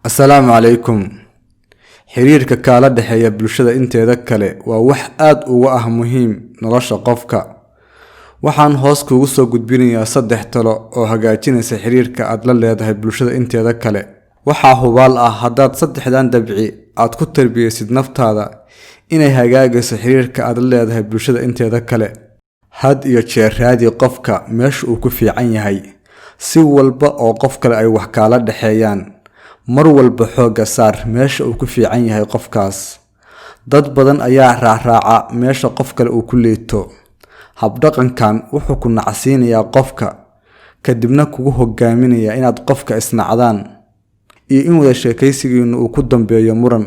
Assalaamu calaykum. Xiriirka kaala dhexeeya bulshada inteeda kale waa wax aad uga ah muhiim nolosha qofka. Waxaan hoos kuugu soo gudbinayaa saddex talo oo hagaajinaysa xiriirka aad la leedahay bulshada inteeda kale. Waxaa hubaal ah haddaad saddexdan dabci aad ku tarbiyeysid naftaada inay hagaagayso xiriirka aad la leedahay bulshada inteeda kale. Had iyo jeer raadi qofka meesha uu ku fiican yahay. Si walba oo qof kale ay wax kaala dhexeeyaan, mar walba xoogga saar meesha uu ku fiican yahay qofkaas. Dad badan ayaa raacraaca meesha qof kale uu ku liito. Habdhaqankan wuxuu ku nacsiinayaa qofka, kadibna kugu hogaaminaya inaad qofka isnacdaan iyo in wada sheekaysigiinu uu ku dambeeyo muran.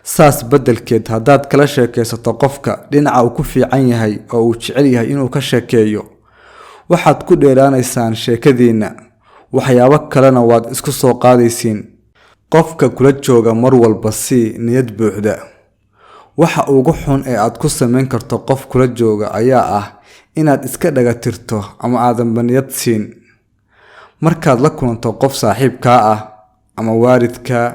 Saas beddelkeed, haddaad kala sheekaysato qofka dhinaca uu ku fiican yahay oo uu jecel yahay inuu ka sheekeeyo, waxaad ku dheeraanaysaan sheekadiinna, waxyaabo kalena waad isku soo qaadaysiin. Qofka kula jooga mar walba sii niyad buuxda. Waxa ugu xun ee aad ku samayn karto qof kula jooga ayaa ah inaad iska dhagatirto ama aadanba niyad siin. Markaad la kulanto qof saaxiibkaa ah ama waalidkaa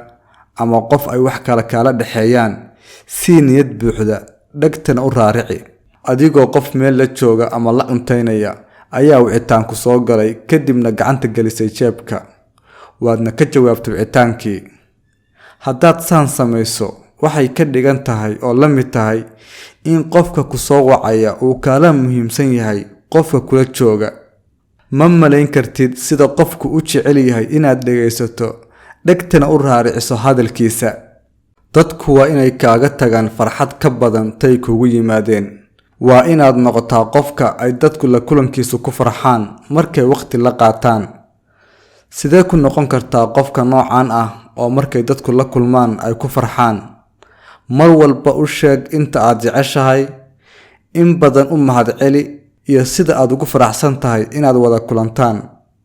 ama qof ay wax kale kaala dhexeeyaan, sii niyad buuxda, dhagtana u raarici. Adigoo qof meel la jooga ama la cuntaynaya ayaa wicitaanku soo galay, kadibna gacanta gelisay jeebka, waadna ka jawaabtay wicitaankii. Haddaad saan samayso, waxay ka dhigan tahay oo la mid tahay in qofka ku soo wacaya uu kaala muhiimsan yahay qofka kula jooga. Ma malayn kartid sida qofku u jecel yahay inaad dhagaysato, dhagtana u raariciso hadalkiisa. Dadku waa inay kaaga tagaan farxad ka badan tay kugu yimaadeen. Waa inaad noqotaa qofka ay dadku la kulankiisu ku farxaan markay waqti la qaataan. Sidee ku noqon kartaa qofka noocan ah oo markay dadku la kulmaan ay ku farxaan? Mar walba u sheeg inta aad jeceshahay, in badan u mahadceli, iyo sida aad ugu faraxsan tahay inaad wada kulantaan.